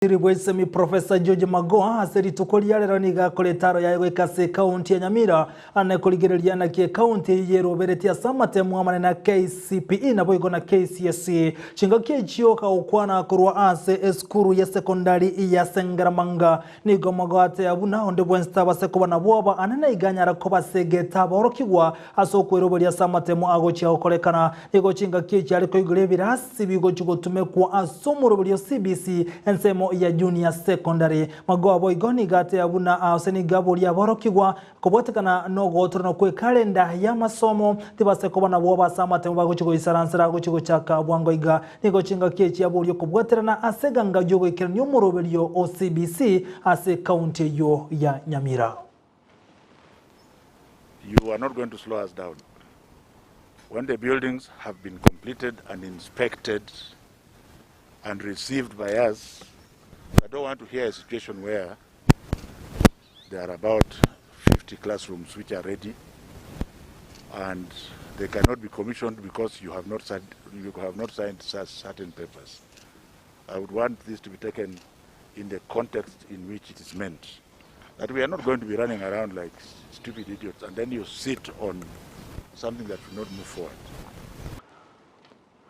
Omowaziri bw'esemi Professor George Magoha ase rituko ria rero nigo akora etaro yaye goika ase ekaunti ya Nyamira ane korigereria naki ekaunti eyio yeroberetie ase amatemu amanene a KCPE naboigo na KCSE. Chingaki echio kagokwana korwa ase esukuru ya sekondari ya Sengeramanga nigo Magoha ateeba buna onde bwensi tabase koba na bwoba ane naiga anyare koba ase egete aborokigwa ase okweroberia ase amatemu agochia gokorekana. Nigo chingaki echi are koigora ebirasi bigochia gotumekwa ase omoroberio o CBC ensemo ya Junior Secondary. Magoha boigo nigo ateeba buna ase nigo aboria aborokigwa kobwatekana nogotorana kw'ekalenda y'amasomo tibase koba nabwoba ase amatemo bagochia goisaransera agochia gochaka bwango iga. Nigo chingaki echi aboria okobwaterana ase eganga y'ogoikerania omoroberio o CBC ase ekaunti eyio ya Nyamira. You are not going to slow us down. When the buildings have been completed and inspected and received by us, I don't want to hear a situation where there are about 50 classrooms which are ready and they cannot be commissioned because you have not signed, you have not signed certain papers. I would want this to be taken in the context in which it is meant. That we are not going to be running around like stupid idiots and then you sit on something that will not move forward.